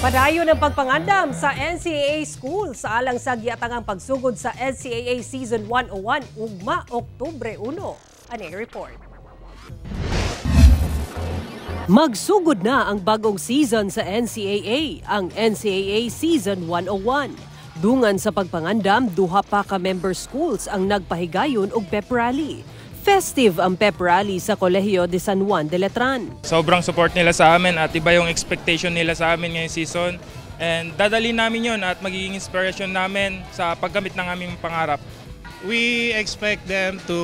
Padayon ang pagpangandam sa NCAA School sa alang sa giatangang pagsugod sa NCAA Season 101 ugma Oktubre 1. Ani report. Magsugod na ang bagong season sa NCAA, ang NCAA Season 101. Dungan sa pagpangandam, duha pa ka member schools ang nagpahigayon og pep rally. Festive ang pep rally sa Colegio de San Juan de Letran. Sobrang support nila sa amin at iba yung expectation nila sa amin ngayong season. And dadalhin namin yun at magiging inspiration namin sa pagkamit ng aming pangarap. We expect them to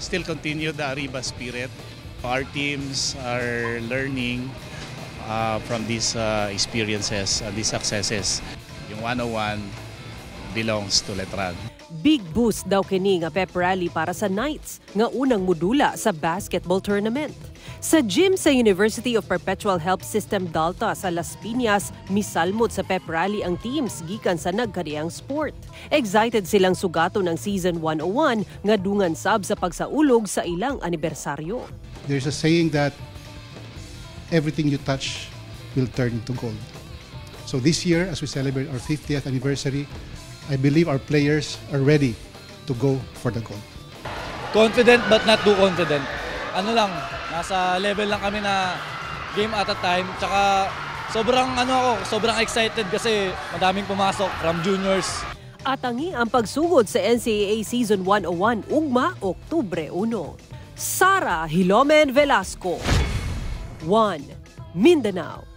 still continue the Arriba spirit. Our teams are learning from these experiences, these successes. Yung 101 belongs to Letran. Big boost daw kini nga pep rally para sa Knights nga unang mudula sa basketball tournament. Sa gym sa University of Perpetual Help System Dalta sa Las Piñas, misalmot sa pep rally ang teams gikan sa nagkadiyang sport. Excited silang sugaton ang Season 101 nga dungan sab sa pagsaulog sa ilang anibersaryo. There's a saying that everything you touch will turn into gold. So this year, as we celebrate our 50th anniversary, I believe our players are ready to go for the gold. Confident but not too confident. Ano lang, nasa level lang kami na game at a time. Tsaka sobrang ano ako, sobrang excited kasi madaming pumasok from juniors. Atangi ang pagsugod sa NCAA Season 101 ugma Oktubre 1. Sara Hilomen Velasco. 1. Mindanao.